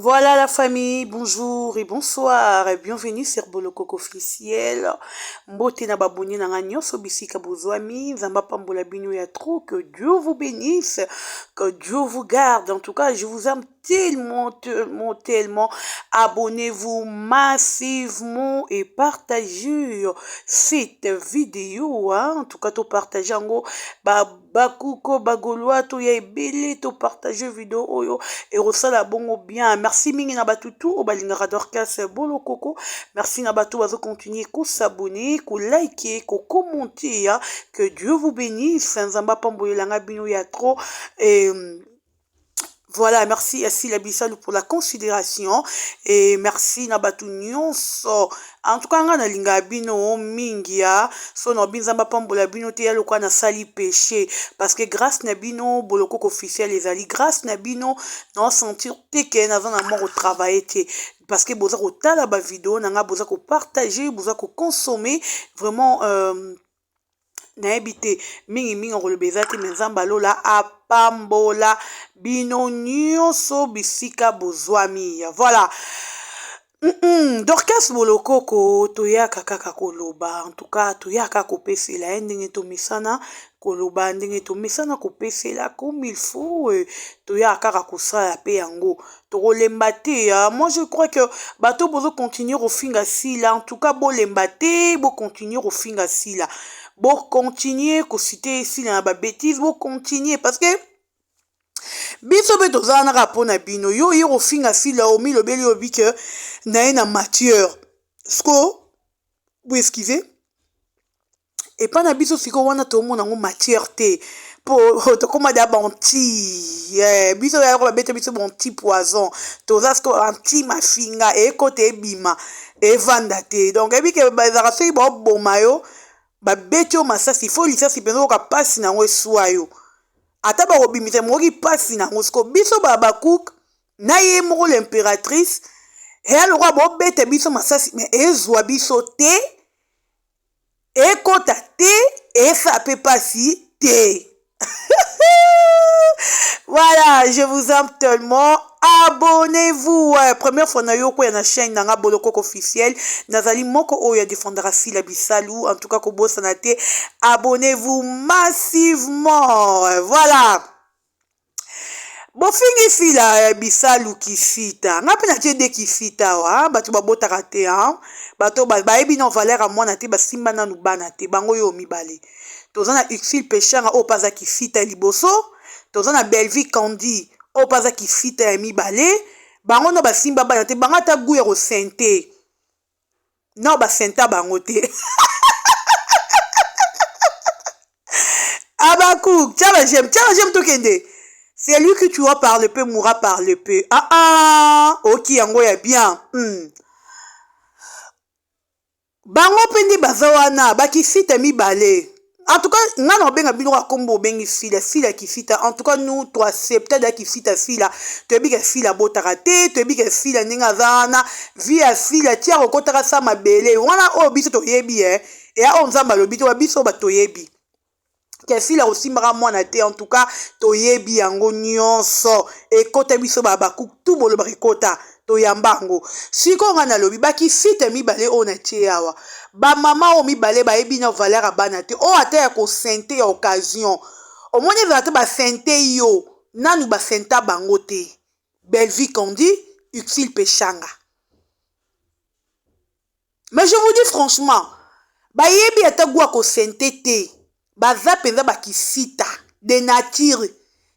Voilà la famille, bonjour et bonsoir et bienvenue sur Bolokoko officiel. Mbote na baboni na nga nyonso bisika bozwami, Nzambe apambola bino ya trop, que Dieu vous bénisse, que Dieu vous garde. En tout cas, je vous aime tellement, tellement, tellement. Abonnez-vous massivement et partagez cette vidéo. Hein? En tout cas, to partager yango ba bakuko bagolois toya ebele to partage video oyo ekosala bongo bien. Merci mingi na bato tu oyo balingaka Dorcas Bolokoko. Merci na bato bazo continuer kosabonner, kolike, kokommente. Que Dieu vous bénisse. Nzambe apambolelanga bino ya trop. Et voilà, merci à Sila Bisalu pour la considération et merci na bato nyonso. En tout cas, nga nalinga bino mingi ya so na Nzambe apambola bino te ya lokwa nasali péché, parce que grâce na bino Bolokoko officiel ezali, grâce na bino na sentir te ke naza na mwa kotravailler te, parce que boza kotala bavideo na nga, boza kopartage, boza kokonsommer vraiment. Nayebi te mingimingi koloba eza te, me Nzambe alola apambola bino nyonso bisika bozwami. Voilà. Dorcas Bolokoko, toyaka kaka koloba, en tout cas toyaka kopesela ye ndenge tomisana koloba, ndenge tomesana kopesela comme il faut. Toyaka kaka kosala mpe yango, tokolemba te. Moi, je crois que bato bozocontinue kofinga Sila, en tout cas bolemba te, bocontinue kofinga Sila, bocontinue kociter Sila na babêtises, bocontinue, parce que biso mpe tozala naka mpona bino. Yo oye kofinga Sila, omilobeli obi ke na ye na matière siko bo excuse epai na biso. Sikoyo wana tomona yango matière te, mpo tokóma da banti biso yako babeta biso banti poison. Toza sikoyo anti mafinga ekota ebima evanda te. Donc eyebi ke ezalaka soki baoboma yo, babeti yo masasi, fo lisasi mpenza oyoka mpasi nango, eswa yo, ata bakobimisa mokoki mpasi nango. Sikoyo biso babacook na ye moko l'impératrice eya lokola bobeta biso masasi, me ezwa biso te, ekota te, esala mpe mpasi te. Voilà, je vous aime tellement. Abonnez-vous. Ouais, première fois na yo koya na chaîne nanga Bolokoko officiel. Nazali moko oyo ya défendra Sila Bisalu. En tout cas, kobosana te. Abonnez-vous massivement. Voilà. Bofingi Sila Bisalu kisita, nga mpe natie de kisita awa. Bato babotaka te, bato bayebi na valeur ya mwana te, basimba nanu bana te. Bango oyo mibale, toza na Ursule Peshanga oyo mpe aza kisita ya liboso, toza na Bellevue Candy oyo mpe aza kisita ya mibale. Bango no basimba bana te, bango ata gu ya kosente no basenta bango te. Abaku, tia ba j'aime, tia ba j'aime, tokende. C'est lui qui tuera par le peu mourra par le peu. Ah ah, oki yango ya bien. Bango mpe nde baza wana bakisita mibale. En tout cas, nga na obenga bino kaka kombo obengi Sila, Sila kisita. En tout cas, nous toaccepta da kisita Sila. Toyebi ke Sila abotaka te, toyebi ke Sila ndenge aza wana, vie ya Sila tia kokotaka sa mabele wana oyo biso toyebi e eya oyo Nzambe alobi te, wa biso oyo bato toyebi ke Sila kosimbaka mwana te. En tout cas, toyebi yango nyonso, ekota biso babaku tu bolobaka ekota, toyamba yango. Sikoyo ngai nalobi bakisite mibale oyo natie awa, bamama oyo mibale bayebi na valeur ya bana te, oyo ata ya kosente ya occasion omoni ezala te, basente yo nanu basenta bango te. Bellevue Candy, Ursule Peshanga. Mais je vous dis franchement, bayebi ata gu ya kosente te, baza mpenza bakisita de nature,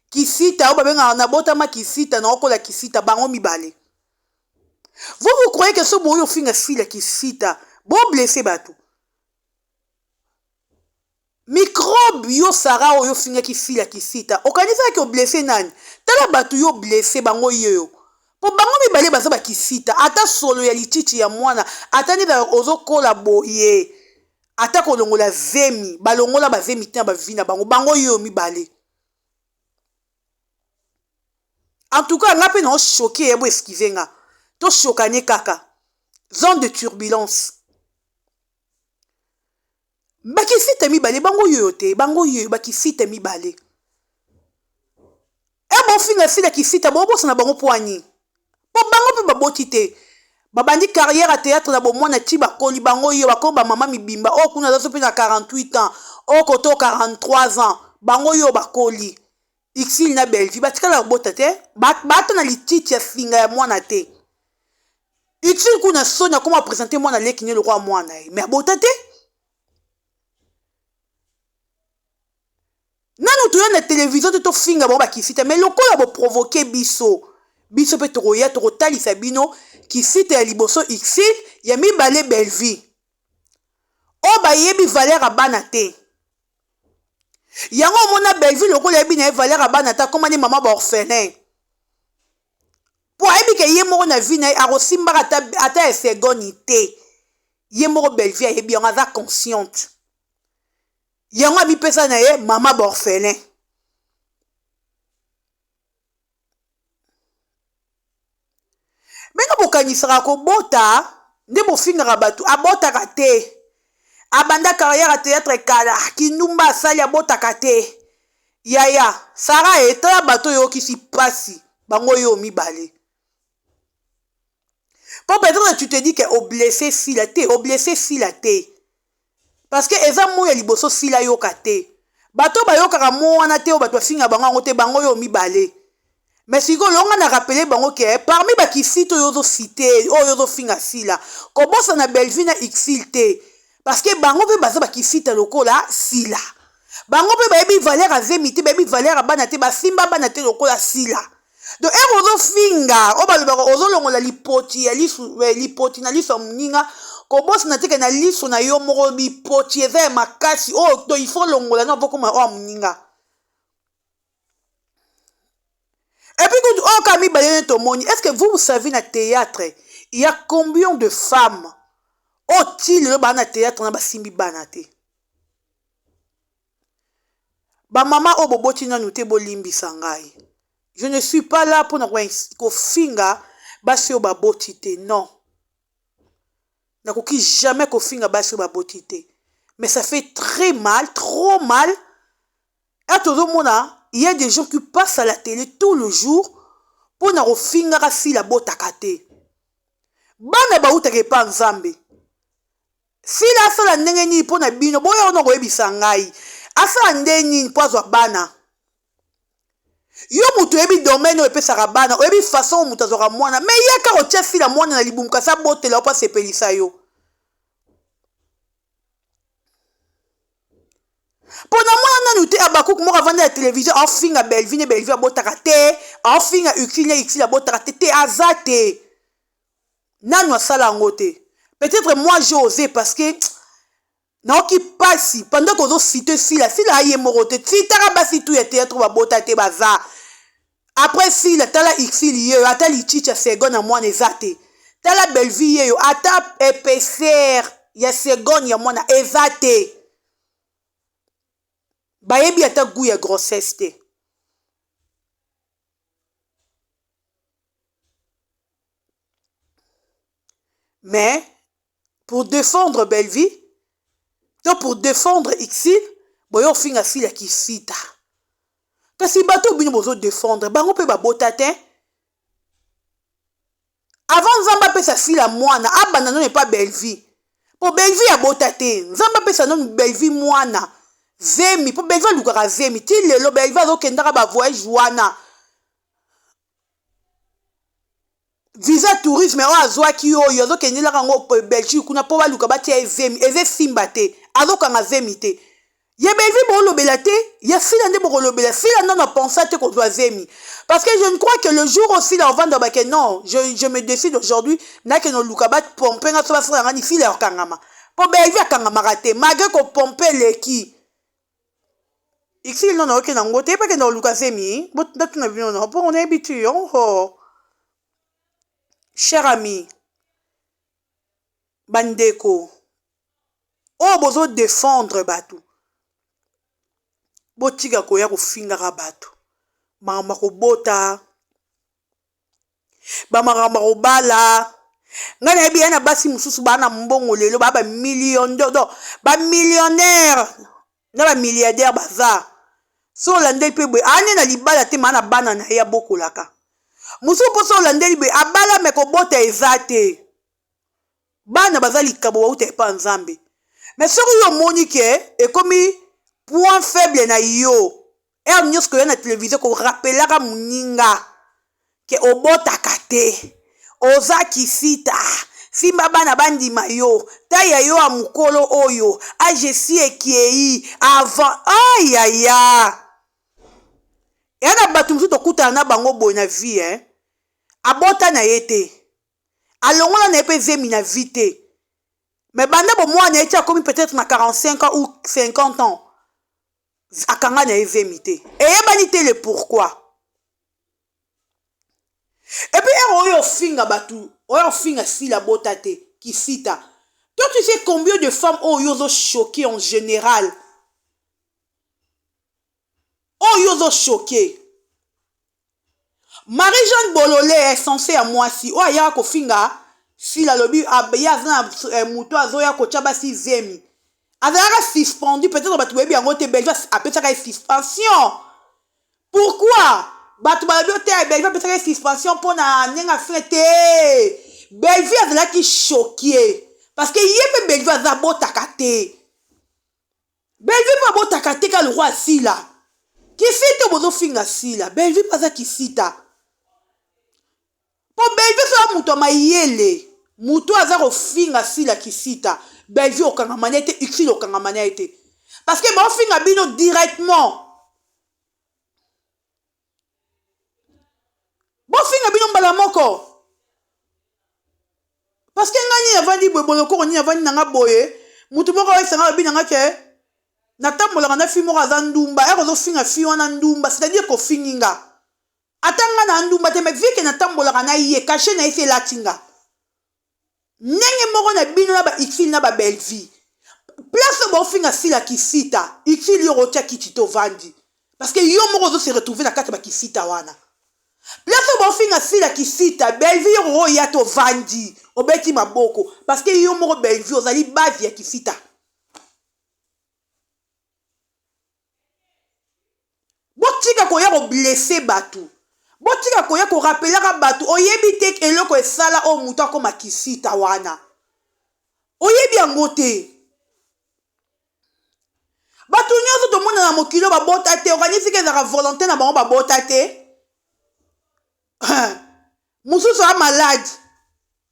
kisita oyo babengaka nabotama kisita na okola kisita. Bango mibale, vous vous croyez que so boyo ofinga Sila kisita, boblesse bato microbe. Yo Sara oyo ofingaki Sila kisita, okanisaki oblesse nani? Tala bato yo blesse bango yeyo, mpo bango mibale baza bakisita. Ata solo ya lititi ya mwana, ata nde ozokola boye, ata kolongola zemi, balongola bazemi te na bavi na bango. Bango yo mibale, en tout cas nga mpe na ochoquer ye. Bo excuse nga, toshokane kaka zone de turbulence. Bakisita mibale bango yoyo te, bango yoyo bakisita mibale e bofinga Sila kisita, bobosana bango. Mpo ani? Mpo bango mpe baboti te. Babandi carrière ya théâtre na bomwana ti bakoli bango yo bakomi ba mama mibimba oyo kuna aza so mpe na 48 ans oyo koto 43 ans bango yo bakoli. Ursule na Bellevue batikala kobota te, baata na lititi ya singa ya mwana te. Ursule kuna soni akoma presenter mwana leki ne lokola mwana ye, mais abota te. Nanu toya na television te tofinga bango bakisita, mais lokola bo provoquer biso, biso pe tokoya tokotalisa bino kisita ya liboso Ursule, ya mibale Bellevue. Oyo bayebi valeur ya bana te. Yango omona Bellevue lokola ayebi na ye valeur ya bana te akoma nde mama ba orphelin. Po ayebi ke ye moko na vie na ye akosimbaka ata, ata ya seconde te. Ye moko Bellevue ayebi yango aza consciente. Yango amipesa na ye mama ba orphelin. Bino bokanisaka kobota nde bofingaka batu abotaka te abanda carrière ya theatre kala kindumba asali abotaka te yaya Sarah eh tala batu oyo oyokisi pasi bango yo mibale po peut etre tu te dis que o blesse Sila te o blesse Sila te Parce que eza mot ya liboso sila ayoka te. Bato oyo bayokaka mot wana te oyo bato bafinga bango yango te bango oyo mibale. Mais sikoyo longa na rappeler bango ke parmi ba kisite oyo ozo cite oyo ozo finga sila kobosana Bellevue na Ursule te parce que bango pe baza ba kisita lokola sila. Bango pe bayebi valeur ya zemi te bayebi valeur ya bana te basimba bana te lokola sila. Donc heure ozo finga oyo balobaka ozo longola lipoti ya lisu eh, lipoti na liso ya moninga kobosana te ke na liso na yo moko lipoti eza ya makasi oyo to il faut longola na okoma oyo ya moninga. Et puis kutu oyo kaka mibale nde tomoni est ce que vous vous savez na théâtre il y a combien de femmes oyo ti lelo baa na théâtre na basimbi bana te Ba mama oyo boboti nanu te bolimbisa ngai je ne suis pas là pona kofinga basi oyo baboti te non nakoki jamais kofinga basi oyo baboti te mais ça fait très mal trop mal et tozomona il y a des gens qui passent à la télé tout le jour pona kofingaka sila abotaka te bana bautaka epa nzambe Sila asala ndenge nini po na bino boya wana koyebisa ngai asala nde nini po azwa bana yo mutu oyebi domaine oyo epesaka bana oyebi façon oyo mutu azwaka mwana mais yaka kotia sila mwana na libumu kasi abotela yo po asepelisa yo po na mwana nanu te abakuk moko avanda na television aofinga bellevue ne bellevue abotaka te aofinga ursule ne ursule abotaka te te aza te Nanu asala yango te. Peut-etre moi j'ai ose parce que nayoki pasi pendant que ozo cite Sila, Sila aye moko te. Citaka basi tout ya theatre oyo babota te baza. Après Sila tala Ursule yeyo ata lichicha seconde ya mwana eza te. Tala Bellevue yeyo ata epaisseur ya seconde ya mwana eza te. Bayebi ata gout ya grossesse te. Mais pour defendre Bellevue to pour defendre Ursule boye ofinga Sila kisita kasi bato bino bozo defendre bango mpe babota te avant Nzambe apesa Sila mwana abanda nano epa Bellevue po Bellevue abota te Nzambe apesa nano Bellevue mwana zemi po Bellevue alukaka zemi ti lelo Bellevue azokendaka ba voyage wana Visa tourisme oyo azwaki oyo azokendelaka yango Belgique kuna mpo baluka batia ye zemi eza esimba te azokanga zemi te ye Bellevue bolobela te ya Sila nde bokolobela Sila nano apensa te kozwa zemi parce que je ne crois que le jour oyo Sila ovanda bake non je, je me décide aujourd'hui nakende oluka bapompe nga so basala nga ni Sila akangama mpo Bellevue akangamaka te malgré kopompe eleki Ursule nano ayoki nango te ye pe akenda koluka zemi natuna bino no po nayebi te oh cher ami ba ndeko oyo bozo defendre batu botika koya kofingaka batu makambo ya kobota ba makambo ya kobala ngai nayebi ya na basi mosusu baa na mbongo lelo baa ba million donc ba millionnaire na ba milliardaire baza so olandeli mpe boye ane na libala te maa na bana na ye abokolaka. Mosusu mposa olandeli boye abala me kobota eza te. Bana baza likabo bauta epa Nzambe. Mais soki yo omoni ke ekomi point faible na yo, heure nyonso koya na television korapelaka moninga ke obotaka te, oza kisita, simba bana bandima yo, taille ya yo ya mokolo oyo, age esi ekei avant, ayaya. Eya na bato mosusu tokutana na bango boye na vie eh. Abota na ye te, alongola na ye mpe zemi na vie te, mais banda bomwana ye ti akomi peut-être na 45 ans ou 50 ans, akanga na ye zemi te, eyebani te le pourquoi. Et puis heure oyo ofinga bato, oyo ofinga Sila bota te, kisita, toi tu sais combien de femmes oyo ozo choquer en général, oyo ozo choquer. Marie Jeanne Bolole insensé ya mwasi oyo ayaka kofinga Sila, alobi ye aza na moto azoya kotya basi zemi, azalaka suspendu, peut-être bato boyebi yango te. Belgique apesaka ye suspension. Pourquoi bato balobi te Belgique apesaka ye suspension mpona ndenge afinga te? Belgique azalaki choqué parce que ye mpe Belgique aza botaka te. Bellevue mpe abotaka te ka lokwa Sila. Kisita bozofinga Sila, Bellevue mpe aza kisita. Po Bellevue soki moto ya mayele, moto aza kofinga Sila kisita, Bellevue okangama na ye te, Ursule okangama na ye te. Parce que baofinga bino directement. Bofinga bino mbala moko. Parce que ngai nini avandi boye, bolokoko nini avandi na nga boye, mutu moko ayebisa nga, alobi na nga ke natambolaka na fille moko aza ndumba, ere ozofinga fille wana ndumba, c'est-à-dire kofingi nga. Ata nga na ndumba te, mais vu que natambolaka na ye, cachet na ye si elati nga. Ndenge moko na bino na ba Ursule na ba Bellevue. Place oyo baofinga Sila kisita, Ursule yo okotia kiti te ovandi. Parce que yo moko ozo se retrouver na kati ya ba kisita wana. Place oyo baofinga Sila kisita, Bellevue yo okoya te ovandi, obeti maboko. Parce que yo moko Bellevue ozali base ya kisita. Botika koya koblesse bato, botika koya korapelaka bato. Oyebi te eloko esala oyo moto akoma kisita wana, oyebi yango te. Bato nyonso tomona na mokili oyo babota te, okanisi ke ezalaka volonté na bango babota te? Mosusu a malade,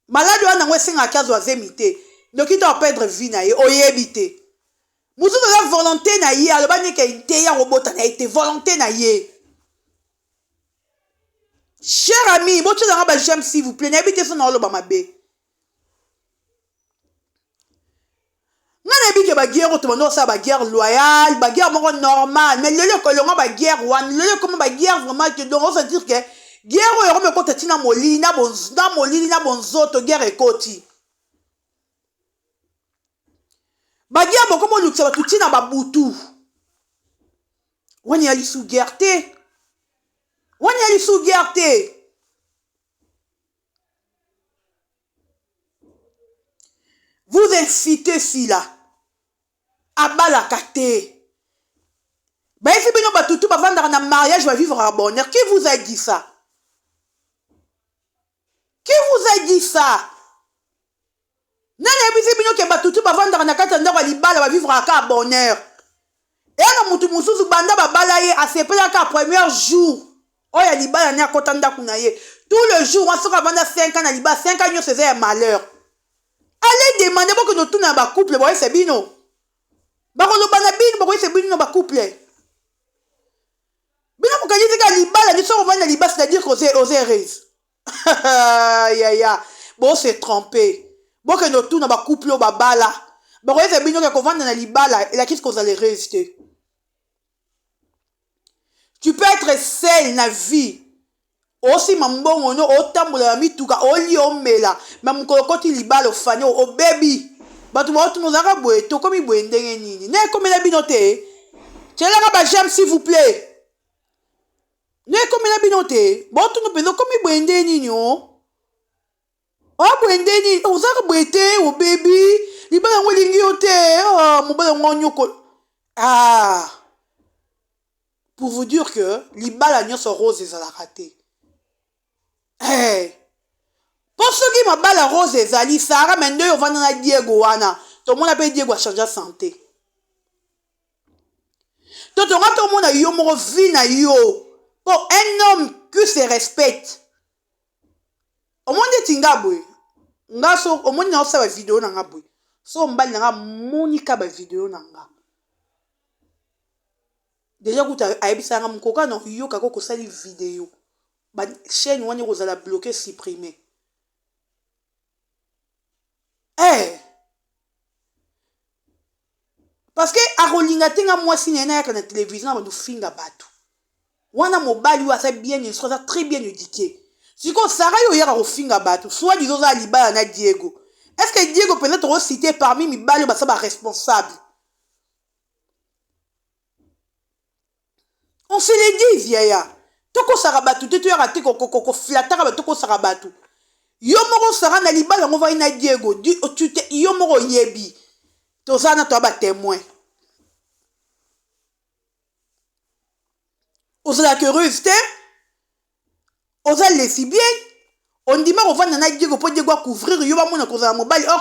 malade wana yango esengaka azwa zemi te, noki to aperdre vie na ye, oyebi te. Mosusu aza volonté na ye, aloba neke te ya kobota na ye te, volonté na ye. Cher ami, botielanga ba j'aime s'il vous plaît, nayebi te so na oloba mabe. Nga nayebi ke baguerre oyo tobanda kosala, baguerre loyale, baguerre moko normale, mais lelo ekolonga baguerre wana, lelo ekoma baguerre vraiment ke donc osentir ke guerre oyo ekomi ekota ntina molili na molili na bonzoto. Guerre ekoti, baguerre bokomi olukisa bato ntina babutu wani ya lisu guerre te, wani ya lisu guerre te. Vous incitez Sila abalaka te, bayesi bino batutu bavandaka na mariage bavivraka bonheur. Qui vous a dit ça? Qui vous a dit ça? Nani ayebisi bino ke batutu bavandaka na kati ya ndako ya libala bavivraka kaka bonheur? Eya na mutu mosusu banda babala ye asepelaka premier jour oyo ya libala ne akɔta ndako na ye, tout le jour wana soki avanda 5 ans na libala, 5 ans nyonso eza ya malheur. Allez demander, bokende otuna na bacouple, boyesa bino, bakoloba na bino, bakoyesa bino na bacouple. Bino bokanisi kaka libala nde soki ovandi na libala, c'est-à-dire que oza heureuse. Yaya, bose trompe. Bokende otuna bacouple oyo babala, bakoyesa bino ke kovanda na libala elakisi kozala heureuse te. Tu peux être seul na vie, osima mbongo no, otambola na mituka, olia, omela, me mokolo okoti libala ofani obebi. Bato baotuna ozalaka boye, tokomi boye ndenge nini? Na ekomela bino te? Tielaka ba j'aime s'il vous plaît. Na ekomela bino te? Baotuna mpenza okomi boye ndenge nini? O oya boye ndenge nini? Ozalaka boye te, obebi libala yango elingi yo te, mobali yango nyoko. Ah, pour vous dire que libala nyonso rose ezalaka te. Hey. Eh. Mpo soki mabala rose ezali Sara me nde oyo ovanda na Diego wana tomona mpe Diego achange sante to tonga tomona yo moko vie na yo mpo un homme qui se respecte omoni neti nga boye nga so omoni na osala bavideo na nga boye so mobali na nga amoni ka bavideo na nga deja kuta ayebisaka nga mokoka na oyoka ko kosali video ba chaîne wana ekozala bloqué supprimer eh parce que akolinga te nga mwasi na ye nayaka na télévision na bando finga bato wana. Mobali oyo aza bien instruit, aza très bien éduqué. Sikoyo Sara, yo oyaka kofinga bato, soit disant oza libala na Diego. Est ce que Diego mpenza tokocite parmi mibali oyo baza baresponsable? On se le dit, yaya, tokosaka bato te, toyaka te koflataka bato, tokosaka bato. Yo moko Sara, na libala yango ovai na Diego, yo moko oyebi, toza na toya batémoin. Ozalaka heureuse te, oza lesbienne, ondima kovanda na Diego mpo Diego acouvrir yo, bamona kozala mobali or.